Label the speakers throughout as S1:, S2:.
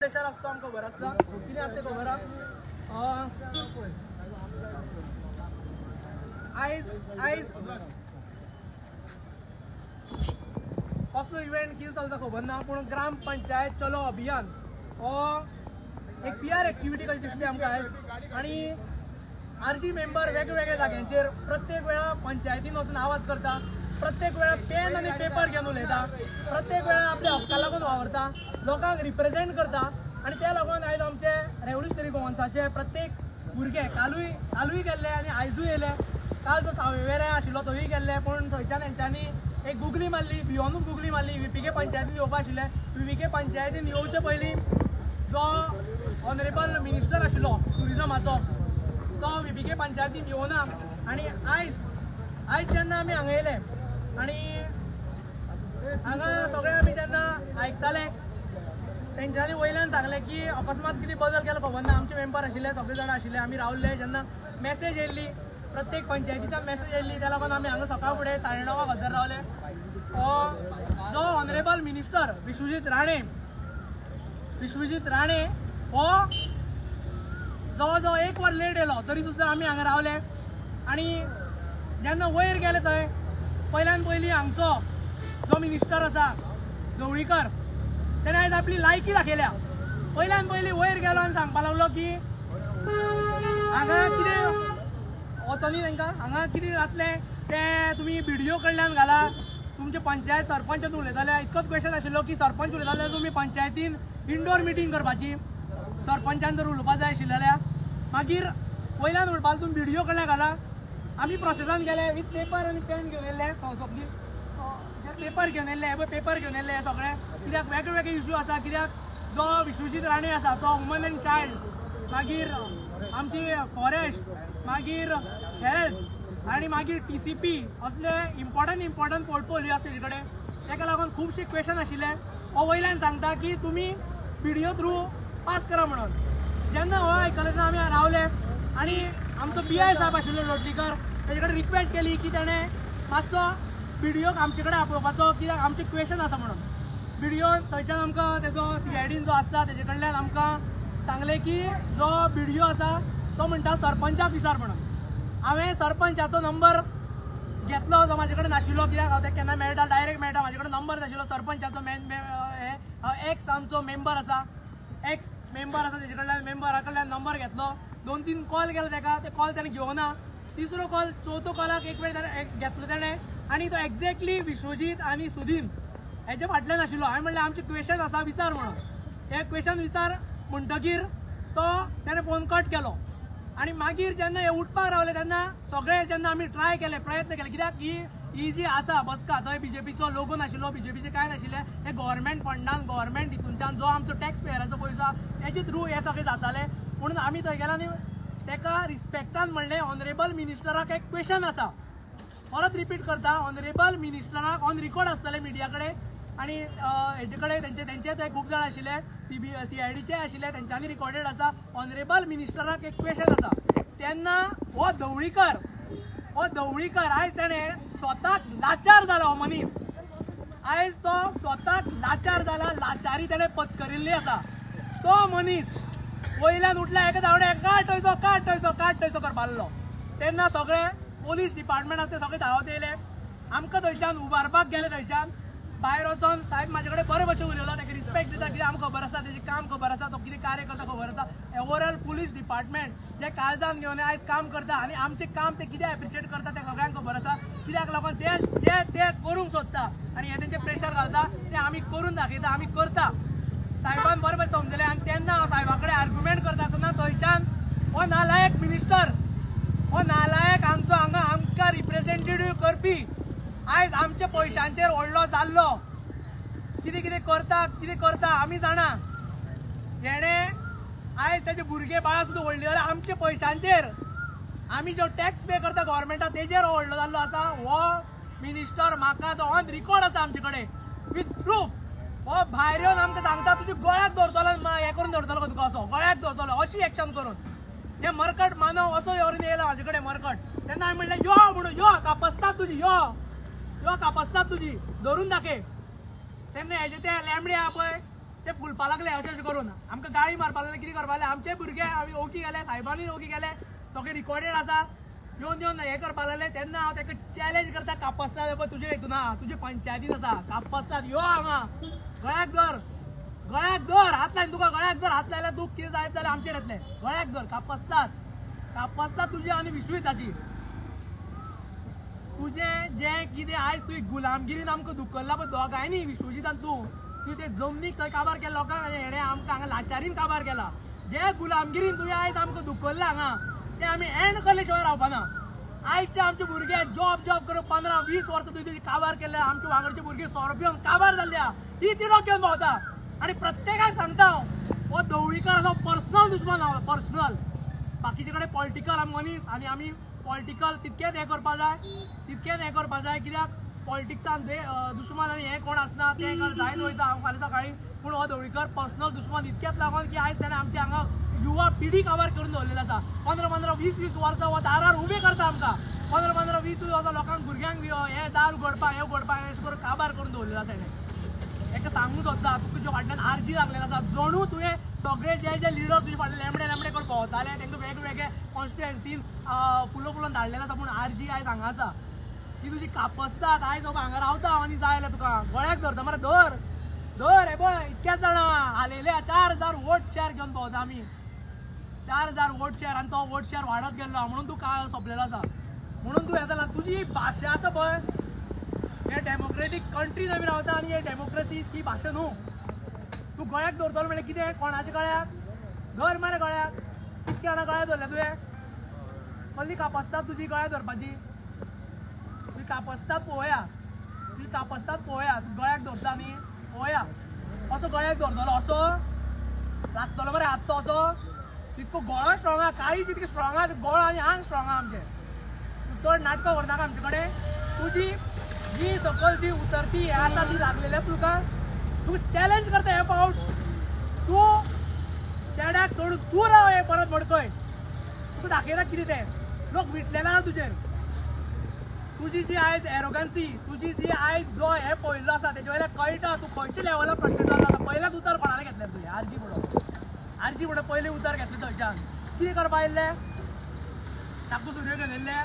S1: Pressure आसता आमकां खबर आसता कितें आसता खबर आसा. आयज आयज कसलो इव्हेंट कितें चलता खबर ना, पूण ग्राम पंचायत चलो अभियान हो एक पी आर एक्टिविटी कशी दिसली आमकां आयज. आनी आरजी मेंबर वेगवेगळ्या जाग्यांचेर प्रत्येक वेळा पंचायतीन वचून आवाज करता, प्रत्येक वेळा पेन आनी पेपर घेवन उलयता, प्रत्येक वेळा आपल्या हक्का लागून वावरता, लोकांक रिप्रेझेंट करता. आनी त्या लागून आयज आमचे रेवोल्युशनरी गोवन्साचे प्रत्येक भुरगे कालूय कालूय गेल्ले आनी आयजूय येयले. काल जो सावयवेऱ्या आशिल्लो थंयूय गेल्ले, पूण थंयच्यान तेंच्यांनी एक गुगली मारली, भियोनूच गुगली मारली. व्हीपीके पंचायतीन येवपा आशिल्ले, व्हीपीके पंचायतीन येवचे पयलीं जो ऑनरेबल मिनिस्टर आशिल्लो ट्युरिजमाचो तो व्हीपीके पंचायतीन येवना. आनी आयज आयज जेन्ना आमी हांगा येयले आनी हांगा सगळे आमी जेन्ना आयकताले तेंच्यांनी वयल्यान सांगलें की अकस्मात कितें बदल केलो खबर ना. आमचे मेंबर आशिल्ले, सगळे जाणां आशिल्ले, आमी रावल्ले. जेन्ना मॅसेज येयल्ली प्रत्येक पंचायतीच्यान मॅसेज येयल्ली त्या लागून आमी हांगा सकाळ फुडें 9:30 हजर रावले. जो ऑनरेबल मिनिस्टर विश्वजीत राणे, विश्वजीत राणे हो जवळ जवळ एक वर लेट येयलो तरी सुद्दां आमी हांगा रावले. आनी जेन्ना वयर गेले थंय पयल्यान पयलीं हांगचो जो मिनिस्टर आसा ढवळीकर तेणें आयज आपली लायकी दाखयल्या. पयल्यान पयलीं वयर गेलो आनी सांगपाक लागलो की हांगा कितें वचोनी तांकां हांगा कितें जातलें तें तुमी बीडीओ कडल्यान घाला, तुमचे पंचायत सरपंच उलयताले. इतकोच क्वेश्चन आशिल्लो की सरपंच उलयताले तुमी पंचायतीन इंडोर मिटींग करपाची, सरपंचान जर उलोवपा जाय आशिल्लें जाल्यार. मागीर वयल्यान म्हणपाक तुमी बीडीओ कडल्यान घाला. आमी प्रोसेसान गेले वीथ पेपर आनी पेन घेवन येयल्ले, सगळी पेपर घेवन येयल्ले, हे पळय पेपर घेवन येयल्ले हे सगळे, कित्याक वेगळे वेगळे इश्यू आसा. कित्याक जो विश्वजीत राणे आसा तो वुमन एंड चायल्ड, मागीर आमची फॉरेस्ट, मागीर हेल्थ आनी मागीर टीसीपी असले इम्पॉर्टंट इम्पॉर्टंट पोर्टफोलियो आसा तेजे कडेन. ताका लागून खुबशे क्वेश्चन आशिल्ले. हो वयल्यान सांगता की तुमी बीडीओ थ्रू पास करा म्हणून. जेन्ना हो आयकलें तेन्ना आमी रावले आनी आमचो बी I साहेब आशिल्लो लोटलीकर तेजे कडेन रिक्वेस्ट केली की तेणें मातसो बीडीओक आमचे कडेन आपोवपाचो, कित्याक आमचे क्वेश्चन आसा म्हणून. बीडीओ थंयच्यान आमकां तेजो सीआयडीन जो आसता तेजे कडल्यान आमकां सांगलें की जो बीडीओ आसा तो म्हणटा सरपंचाक विचार म्हणून. हांवें सरपंचाचो नंबर घेतलो जो म्हाजे कडेन नाशिल्लो, कित्याक हांव तेका केन्ना मेळटा डायरेक्ट मेळटा, म्हाजे कडेन नंबर नाशिल्लो सरपंचाचो. हांव एक्स आमचो मेंबर आसा, एक्स मेंबर आसा तेजे कडल्यान मेंबरा कडल्यान नंबर घेतलो. 2-3 कॉल केलो तेका, ते कॉल तेणें घेवना. तिसरो कॉल चवथो कॉलाक एक वेळ तेणें घेतलो तेणें आनी तो एक्झॅक्टली विश्वजीत आनी सुदीन हेजे फाटल्यान आशिल्लो. हांवें म्हणलें आमचें क्वेश्चन आसा विचार म्हणून. हे क्वेश्चन विचार म्हणटकीर तो तेणें फोन कट केलो. आनी मागीर जेन्ना हे उठपाक रावले तेन्ना सगळे जेन्ना आमी ट्राय केले, प्रयत्न केले, कित्याक ही ही जी आसा बसका थंय बीजेपीचो लोगो नाशिल्लो, बीजेपीचें कांय नाशिल्लें. हे गव्हर्मेंट फंडान गव्हर्मेंट हितूनच्यान जो आमचो टॅक्स पेयराचो पयसो तेजे थ्रू हे सगळें जातालें. म्हणून आमी थंय गेले आनी तेका रिस्पेक्टान म्हणलें ऑनरेबल मिनिस्टराक एक क्वेश्चन आसा, परत रिपीट करता, ऑनरेबल मिनिस्टराक ऑन रिकॉर्ड आसतलें मिडिया कडेन आनी हेजे कडेन तेंचे तेंचे थंय खूब जाण आशिल्ले, सीआयडीचे आशिल्ले, तेंच्यांनी रिकॉर्डेड आसा. ऑनरेबल मिनिस्टराक एक क्वेश्चन आसा. तेन्ना हो ढवळीकर, हो ढवळीकर आयज तेणें स्वताक लाचार जाला. हो मनीस आयज तो स्वताक लाचार जाला, लाचारी तेणें पत्करिल्ली आसा. तो मनीस वयल्यान उठला एका धांवडे काट थंयसो काट थंयसो काट थंयसो करपा लागलो. तेन्ना सगळे पोलीस डिपार्टमेंट आसा ते सगळे धांवत येयले, आमकां थंयच्यान उबारपाक गेले. थंयच्यान भायर वचोन साहेब म्हाजे कडेन बरे भशेन उलयलो, ताका रिस्पेक्ट दिता, कित्याक आमकां खबर आसा तेजें काम खबर आसा, तो कितें कार्य करता खबर आसा. ओवरऑल पुलीस डिपार्टमेंट जे काळजान घेवन आयज काम करता आनी आमचें काम ते कितें एप्रिशिएट करता तें सगळ्यांक खबर आसा. कित्याक लागून ते जे ते करूंक सोदता आनी हे तेंचें प्रेशर घालता तें आमी करून दाखयता, आमी करता. साहेबान बरें बरें समजलें. आनी तेन्ना हांव साहेबा कडेन आर्ग्युमेंट करता आसतना थंयच्यान हो नालायक मिनिस्टर, हो नालायक आमचो हांगा आमकां रिप्रेझेंटेटीव करपी आयज आमच्या पयशांचेर व्हडलो जाल्लो, कितें कितें करता कितें करता आमी जाणा. हेणें आयज तेजे भुरगे बाळां सुद्दां व्हडली जाल्यार आमच्या पयशांचेर, आमी जो टॅक्स पे करता गव्हर्मेंटाक तेजेर हो व्हडलो जाल्लो आसा. हो मिनिस्टर म्हाका तो ऑन रिकॉर्ड आसा आमचे कडेन वीथ प्रूफ. हो भायर येवन आमकां सांगता तुज्या गळ्याक दवरतलो, हें करून दवरतलो तुका, असो गळ्याक दवरतलो अशी एक्शन करून. हे मरकट मानव असो येवन येयला म्हाजे कडेन मरकट. तेन्ना हांवें म्हणलें यो म्हणून, यो कापसतात तुजी, यो यो कापसतात तुजी, धरून दाखय. तेन्ना हेजे ते लेमडे आहा पळय ते फुलपा लागले अशें अशें करून आमकां गाळी मारपा लागले, कितें करपा लागले. आमचे भुरगे आमी ओगी गेले, सायबांनी ओगी गेले, सगळे रिकॉर्डेड आसा. येवन येवन हें करपा लागले. तेन्ना हांव ताका चॅलेंज करता, कापस्ताद पळय तुजे हितून आहा, तुजे पंचायतीन आसा, कापस्ताद यो हांगा, गळ्याक धर, गळ्याक धर, हात लायन तुका, गळ्याक धर, हात लायल्यार दूख कितें जायत जाल्यार आमचेर येतलें. गळ्याक धर कापस्ताद, कापस्ताद तुजी आनी विश्वजिताची. तुजें जें कितें आयज तुवें गुलामगिरीन आमकां धुकल्ला पळय दोगांयनी, विश्वजितान तूं, तुवें ते जमनीक थंय काबार केला लोकांक, आनी हेणें आमकां हांगा लाचारीन काबार केला. जे गुलामगिरीन तुवें आयज आमकां धुकल्ला हांगा, ते आमी एंड करले शिवाय रावपाना. आयचे आमचे भुरगे जॉब जॉब करून 15-20 वर्सां तुवें तुजी काबार केल्या. आमचे वांगडचे भुरगे सोरो पिवन काबार जाल्ल्या, ही तिडक घेवन भोंवता. आनी प्रत्येकाक सांगता हांव, हो ढवळीकर असो पर्सनल दुश्मन हांव, पर्सनल. बाकीचे कडेन पॉलिटिकल आमी मनीस, आनी आमी पॉलिटिकल तितकेंच हें करपा जाय, तितकेंच हें करपा जाय, कित्याक पॉलिटिक्सान दुश्मन आनी हें कोण आसना, तें जायत वयता. हांव फाल्यां सकाळीं, पूण हो ढवळीकर पर्सनल दुश्मन इतक्याच लागून की आयज ताणें आमच्या हांगा युवा पिढी काबार करून दवरलेली आसा. 15-15, 20-20 वर्सां हो दारार उबे करता आमकां. 15-15, 20 वर्सां लोकांक, भुरग्यांक हें दार उगडपाक, हें उगडपाक अशें करून काबार करून दवरलेलो आसा हेणें. हेका सांगूंक सोदता, तुज्या फाटल्यान आरजी लागलेलो आसा. जणू तुवें सगळे जे जे लिडर तुजे फाटल्यान लेमडे लेमडे करून भोंवताले, तांकां वेगवेगळे कॉन्स्टिट्युएन्सीन फुलो फुलोन धाडलेले आसा, पूण आरजी आयज हांगा आसा. ती तुजी कापस्ताद आयज बाबा हांगा रावता हांव आनी जाय जाल्यार तुका गळ्याक धरता मरे, धर धर. हे पळय इतक्याच जाणां हालयले, 4000 वोट शेअर घेवन भोंवता आमी, 4000 वोट शेअर, आनी तो वोट शेअर वाडत गेल्लो म्हणून तूं काळ सोंपलेलो आसा, म्हणून तूं येता. तुजी भाशा आसा पळय, हे डेमोक्रेटीक कंट्रीन आमी रावता आनी हे डेमोक्रेसी ती भाशा न्हू. तूं गळ्याक धरतलो म्हणल्यार कितें, कोणाच्या गळ्याक धर मरे, गळ्याक कितके जाणां गळ्याक धरल्या तुवें? कसली कापस्ताद तुजी गळ्याक धरपाची? तुजी कापस्ताद पळोवया, तुजी कापस्ताद पळोवया. तूं गळ्याक धरता न्ही, पळोवया असो गळ्याक धरतलो, असो लागतलो मरे हात तो असो. तितको गळो स्ट्रॉंग आहा, काळीज इतकें स्ट्रॉंग आहा, गळो आनी आंग स्ट्रॉंग आहा आमचें. तूं चड नाटकां करनाका आमचे कडेन. तुजी जी सकयल जी उतरती हें आसा ती लागलेली आसा तुका. तूं चॅलेंज करता हे फावट, तूं चेड्याक सोडून तूं राव हे परत मडकय, तुका दाखयता कितें तें. लोक विटलेले आहा तुजेर. तुजी जी आयज एरोगन्सी, तुजी जी आयज जो हें पळयल्लो आसा तेजे वयल्यान कळटा तूं खंयच्या लेवलार फ्रस्ट्रेट जाल्लो आसा. पयल्याच उतर कोणाले घेतलें तुवें? आरजी म्हणून, आरजी म्हणून पयलें उतर घेतलें थंयच्यान. कितें करपा आयिल्लें? चाकू सुरयो घेवन येयल्ले.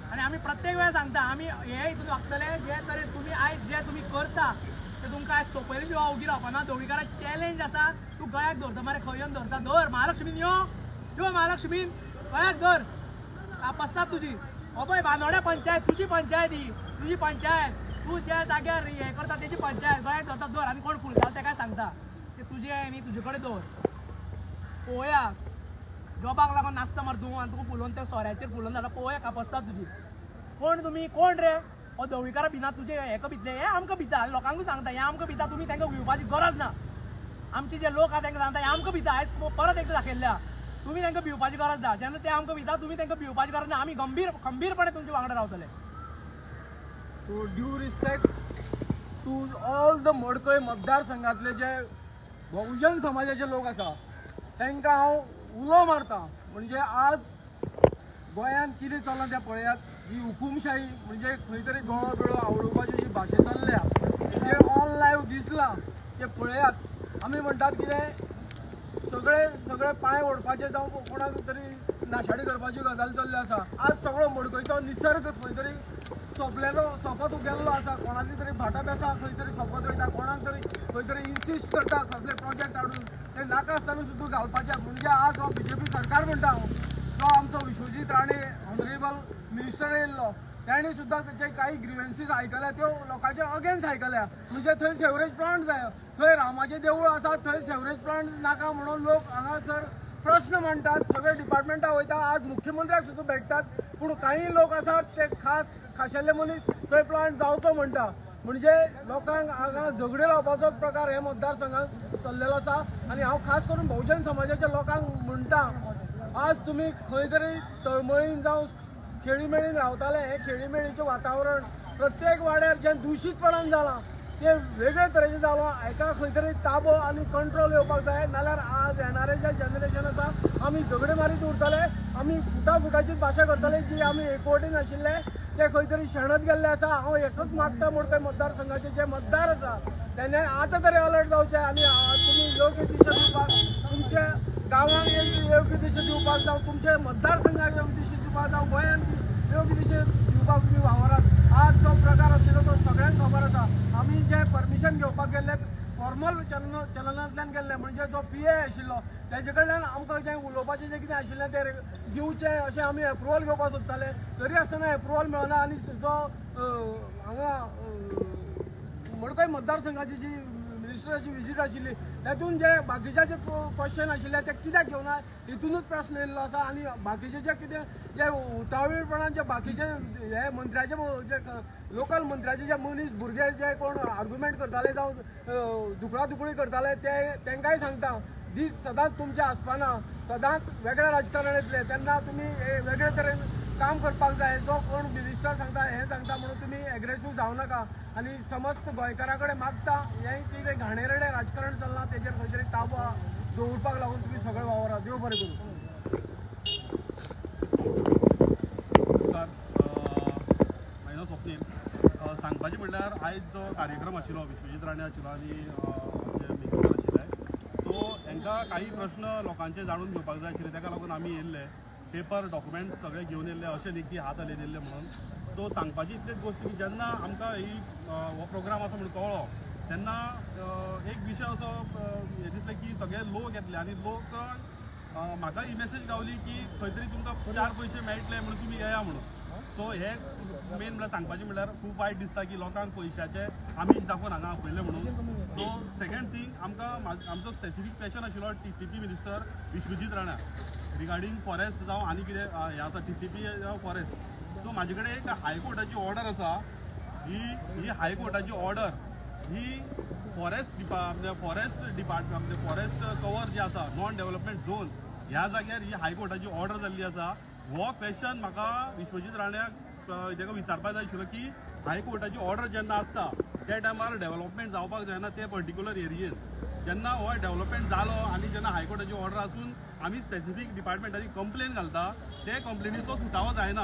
S1: आनी आमी प्रत्येक वेळार सांगता, आमी हे हितून वागतले जे तरेन तुमी आयज जे तुमी करता ते तुमकां आयज सोंपयले शिवाय ओगी रावपाना. ढवळीकाराक चॅलेंज आसा, तूं गळ्याक धरता मरे, खंय येवन धरता धर, महालक्ष्मीन यो यो, महालक्ष्मीन गळ्याक धर, कापस्ताद तुजी. हो पळय बांदोड्या पंचायत, तुजी पंचायत ही, तुजी पंचायत, तूं ज्या जाग्यार हें करता तेजी पंचायत, गळ्याक धरता धर. आनी कोण फुलता तेका सांगता ते तुजें न्ही, तुजे कडेन दवर. पळोवया जॉबाक लागून नाचता मरे तूं, आनी तुका फुलोवन त्या सोऱ्याचेर फुलोवन धाडटा. पळोवया कापस्ताद तुजी. कोण तुमी, कोण रे? हो ढवळीकारा भिना तुजे हेका भितले, हे आमकां भिता. आनी लोकांकूय सांगता, हे आमकां भिता, तुमी तांकां भिवपाची गरज ना. आमचे जे लोक आहा तांकां सांगता, हे आमकां भिता. आयज परत एकदां दाखयल्ल्या, तुमी तांकां भिवपाची गरज ना. जेन्ना ते आमकां भिता, तुमी तांकां भिवपाची गरज ना. आमी गंभीर खंबीरपणे तुमचे वांगडा रावतले.
S2: So due respect to all the Madkai मतदारसंघातले जे बहुजन समाजाचे लोक आसा तांकां हांव उलो मारता. म्हणजे आज गोंयांत कितें चल्लां तें पळयात. ही हुकुमशाही म्हणजे खंय तरी गळो बिळो आवडोवपाची जी भाशा चल्ल्या, जे ऑन लायव्ह दिसलां तें पळयात. आमी म्हणटात कितें सगळे सगळे पांय ओडपाचे जावं कोणाक तरी नाशाडी करपाची गजाल चल्ली आसा. आज सगळो मडकयचो निसर्ग खंय तरी सोंपलेलो, सोंपत गेल्लो आसा. कोणाची तरी भाटां आसा खंय तरी सोंपत वयता, कोणाक तरी खंय तरी इन्सिस्ट करता कसले प्रोजेक्ट हाडून ते नाका आसतना सुद्दां घालपाचे. म्हणजे आज हो बीजेपी सरकार म्हणटा हांव, जो आमचो विश्वजीत राणे ऑनरेबल मिनिस्टर येयल्लो, ताणी सुद्दां जे काही ग्रिवेन्सीज आयकल्या त्यो लोकांचे अगेन्स्ट आयकल्या. म्हणजे थंय सेवरेज प्लांट जाय, थंय रामाचें देवूळ आसा, थंय सेवरेज प्लांट नाका म्हणून लोक हांगासर प्रश्न मांडटात. सगळे डिपार्टमेंटां वयता, आज मुख्यमंत्र्याक सुद्दां भेटतात, पूण काही लोक आसात ते खास खाशेले मनीस थंय प्लांट जावचो म्हणटा. म्हणजे लोकांक हांगा झगडे लावपाचो प्रकार हे मतदारसंघात चल्लेलो आसा. आनी हांव खास करून बहुजन समाजाच्या लोकांक म्हणटा, आज तुमी खंय तरी तळमळीन जावं खेळीमेळीन रावताले, हें खेळीमेळीचें वातावरण प्रत्येक वाड्यार जें दुशीतपणान जालां ते वेगळे तरेचें जालां. हाका खंय तरी ताबो आनी कंट्रोल येवपाक जाय, नाल्यार आज येणारे जे जनरेशन आसा आमी झगडे मारीत उरतले, आमी फुटा फुटाचीच भाशा करतले जी आमी एकवटीन आशिल्ले. ते खंय तरी शेणत गेल्ले आसा. हांव एकूच मागता मडकय मतदारसंघाचे जे मतदार आसा तेणे आतां तरी अलर्ट जावचे आनी तुमी योग्य दिशा दिवपाक, तुमच्या गांवांक योग्य दिशा दिवपाक जावं, तुमच्या मतदारसंघाक योग्य दिशा दिवपाक जावं, गोंयांत योग्य दिशा दिवपाक तुमी वावरात. आज जो प्रकार आशिल्लो तो सगळ्यांक खबर आसा. आमी जे परमिशन घेवपाक गेल्ले फॉर्मल चलनांतल्यान गेल्ले, म्हणजे जो पी ए आशिल्लो तेजे कडल्यान आमकां जें उलोवपाचें जें कितें आशिल्लें तें दिवचें अशें आमी एप्रुवल घेवपाक सोदताले, तरी आसतना एप्रुवल मेळना. आनी जो हांगा मडकय मतदारसंघाची जी मिनिस्टराची विजीट आशिल्ली तातूंत जे बाकीचे जे क्वेश्चन आशिल्ले ते कित्याक घेवना हितूनच प्रस्न येयल्लो आसा. आनी बाकीचे जे कितें जे उतावीळपणान जे बाकीचे हे मंत्र्याचे जे लोकल मंत्र्याचे जे मनीस भुरगे जे कोण आर्ग्युमेंट करताले जावं धुकळा धुकळी करताले ते तांकांय सांगता, दीस सदांच तुमचे आसपाना, सदांच वेगळें राजकारण येतलें तेन्ना तुमी वेगळे तरेन काम करपाक जाय. जो कोण मिनिस्टर सांगता हें सांगता म्हणून तुमी एग्रेसीव जावं नाका. आनी समस्त गोंयकारां कडेन मागता हें कितें घाणेरडें राजकारण चल्लां तेजेर खंय तरी ताबो दवरपाक लागून तुमी सगळे वावरात. देव बरें करूं.
S3: नमस्कार, म्हाजें नांव स्वप्नील. सांगपाचें म्हणल्यार आयज जो कार्यक्रम आशिल्लो विश्वजीत राणे आशिल्लो आनी आमचे मिनिस्टर आशिल्ले, सो हांकां काही प्रश्न लोकांचे जाणून घेवपाक जाय आशिल्ले, ताका लागून आमी येयल्ले, पेपर डॉक्युमेंट सगळे घेवन येयल्ले, अशें न्ही की हात हालयत येयल्ले म्हणून. सो सांगपाची इतलीच गोश्ट की जेन्ना आमकां ही हो प्रोग्राम आसा म्हणून कळ्ळो तेन्ना एक विशय असो हें दिसलें की सगळे लोक येतले आनी लोक म्हाका ही मॅसेज गावली की खंय तरी तुमकां 4 पयशे मेळटले म्हणून तुमी येया म्हणून. सो हे मेन म्हणल्यार सांगपाचें म्हणल्यार खूब वायट दिसता की लोकांक पयशाचे आमीश दाखोवन हांगा आपयलें म्हणून. सो सेकंड थींग, आमकां आमचो स्पेसिफीक क्वेश्चन आशिल्लो TCP minister Vishwajit Rane regarding forest जावं आनी कितें हें आसा TCP जावं फॉरेस्ट. सो म्हाजे कडेन एक हायकोर्टाची ऑर्डर आसा. ही हायकोर्टाची ऑर्डर ही फॉरेस्ट डिपार्टमेंट म्हणजे फॉरेस्ट कवर जे आसा नॉन डेव्हलपमेंट झोन ह्या जाग्यार ही हायकोर्टाची ऑर्डर जाल्ली आसा. हो क्वेश्चन म्हाका विश्वजीत राण्याक ताका विचारपाक जाय आशिल्लो की हायकोर्टाची ऑर्डर जेन्ना आसता त्या टायमार डेव्हलपमेंट जावपाक जायना ते पर्टिक्युलर एरियेन. जेन्ना हो डेव्हलपमेंट जालो आनी जेन्ना हायकोर्टाची ऑर्डर आसून आमी स्पेसिफीक डिपार्टमेंटाची कंप्लेन घालता ते कंप्लेनीचो सुटावो जायना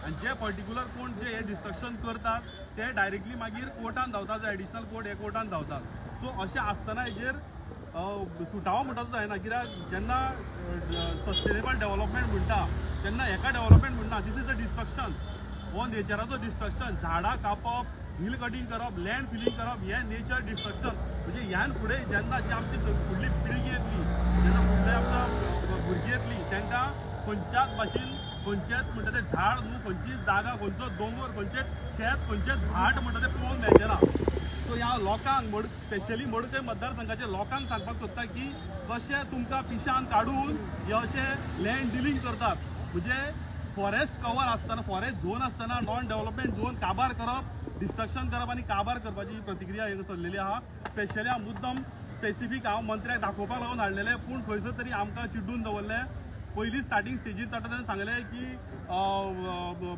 S3: आनी जे पर्टिक्युलर कोण जे हे डिस्ट्रक्शन करतात ते डायरेक्टली मागीर कोर्टान धांवतात, एडिशनल कोर्ट हे कोर्टान धांवतात. सो अशें आसतना हेजेर सुटावो म्हणटा तो जायना, कित्याक जेन्ना सस्टेनेबल डेव्हलपमेंट म्हणटा तेन्ना हेका डेव्हलपमेंट म्हणना, this is a destruction. हो नेचराचो डिस्ट्रक्शन, झाडां कापप, हिल कटिंग करप, लँड फिलिंग करप, हें नेचर डिस्ट्रक्शन. म्हणजे ह्यान फुडें जेन्ना जी आमची फुडली पिळगी येतली, जेन्ना फुडले आमकां भुरगीं येतली तांकां खंयच्याच भाशेन खंयचेच म्हणटा तें झाड न्हू, खंयचीच जागा, खंयचो दोंगर, खंयचेच शेत, खंयचेच भाट म्हणटा तें पळोवंक मेळचें ना. सो ह्या लोकांक स्पेशली मडकय मतदारसंघाच्या लोकांक सांगपाक सोदता की कशें तुमकां पिशान काडून हे अशें लँड डिलींग करतात. म्हणजे फॉरेस्ट कवर आसतना, फॉरेस्ट झोन आसतना नॉन डेव्हलपमेंट झोन काबार करप, डिस्ट्रक्शन करप आनी काबार करपाची ही प्रतिक्रिया हांगा चल्लेली आहा. स्पेशली हांव मुद्दम स्पेसिफीक हांव मंत्र्याक दाखोवपाक लागून हाडलेलें, पूण खंयसर तरी आमकां चिड्डून दवरलें. पयली स्टार्टींग स्टेजीर जाता तेन्ना सांगलें की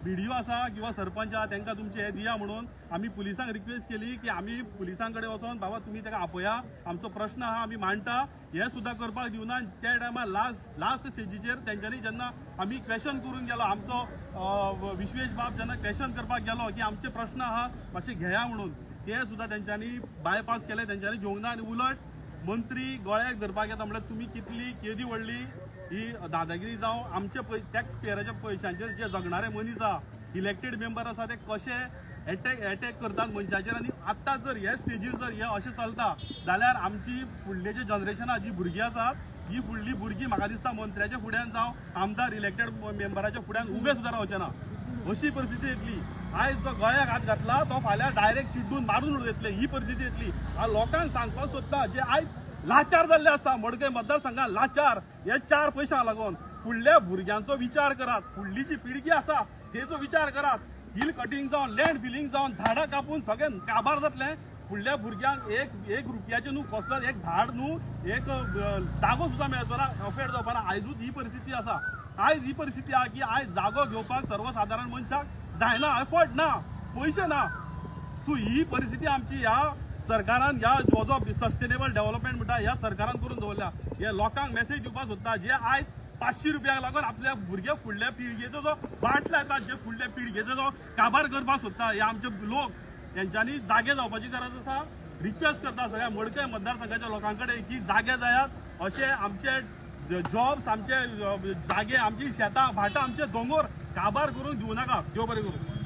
S3: बीडीओ आसा किंवा सरपंच आसा तांकां तुमचें हें दिया म्हणून. आमी पुलिसांक रिक्वेस्ट केली की आमी पुलिसां कडेन वचोन बाबा तुमी ताका आपया, आमचो प्रश्न आहा आमी मांडटा, हें सुद्दां करपाक दिवना. त्या टायमार लास्ट स्टेजीचेर तेंच्यांनी जेन्ना आमी क्वेश्चन करून गेलो, आमचो विश्वेश बाब जेन्ना क्वेश्चन करपाक गेलो की आमचे प्रश्न आहा मातशें घेया म्हणून, ते सुद्दां तेंच्यांनी बायपास केले, तेंच्यांनी घेवंक ना. आनी उलट मंत्री गळ्याक धरपाक येता म्हणल्यार तुमी कितली केदी व्हडली ही दादागिरी जावं आमचे टॅक्स पेयराच्या पयशांचेर जे जगणारे मनीस आहा, इलेक्टेड मेंबर आसा, ते कशे एटॅक करतात मनशाचेर. आनी आत्तां जर हे स्टेजीर जर हे अशें चलता जाल्यार आमची फुडले जे जनरेशन आहा, जी भुरगीं आसात, ही फुडली भुरगीं म्हाका दिसता मंत्र्याच्या फुड्यान जावं आमदार इलेक्टेड मेंबराच्या फुड्यान उबे सुद्दां रावचे ना, अशी परिस्थिती येतली. आयज जो गळ्याक हात घातला तो फाल्यां डायरेक्ट चिड्डून मारून उडयतले, ही परिस्थिती येतली. हांव लोकांक सांगपाक सोदता जे आयज लाचार जाल्ले आसा मडकय मतदारसंघात, लाचार हे 4 पयशांक लागून. फुडल्या भुरग्यांचो विचार करात, फुडली जी पिळगी आसा तेचो विचार करात. हिल कटिंग जावन, लँड फिलिंग जावन, झाडां कापून सगळें काबार जातलें. फुडल्या भुरग्यांक एक रुपयाचें न्हू कसलोच एक झाड न्हू, एक जागो सुद्दां मेळचो ना, अफेड जावपा ना. आयजूच ही परिस्थिती आसा, आयज ही परिस्थिती आहा की आयज जागो घेवपाक सर्वसादारण मनशाक जायना, एफर्ट ना, पयशे ना. सो ही परिस्थिती आमची ह्या सरकारान, ह्या जो सस्टेनेबल डेव्हलपमेंट म्हणटा ह्या सरकारान करून दवरल्या. हे लोकांक मेसेज दिवपाक सोदता जे आयज 500 रुपयांक लागून आपल्या भुरग्या फुडल्या पिळगेचो जो वाट लायता, जे फुडल्या पिळगेचो जो काबार करपाक सोदता, हे आमचे लोक हेंच्यांनी जागे जावपाची गरज आसा. रिक्वेस्ट करता सगळ्या मडकय मतदारसंघाच्या लोकां कडेन की जागे जायात, अशे आमचे जॉब्स, आमचे जागे, आमची शेतां भाटां, आमचे दोंगोर काबार करून दिवं नाका. देव बरें करूं.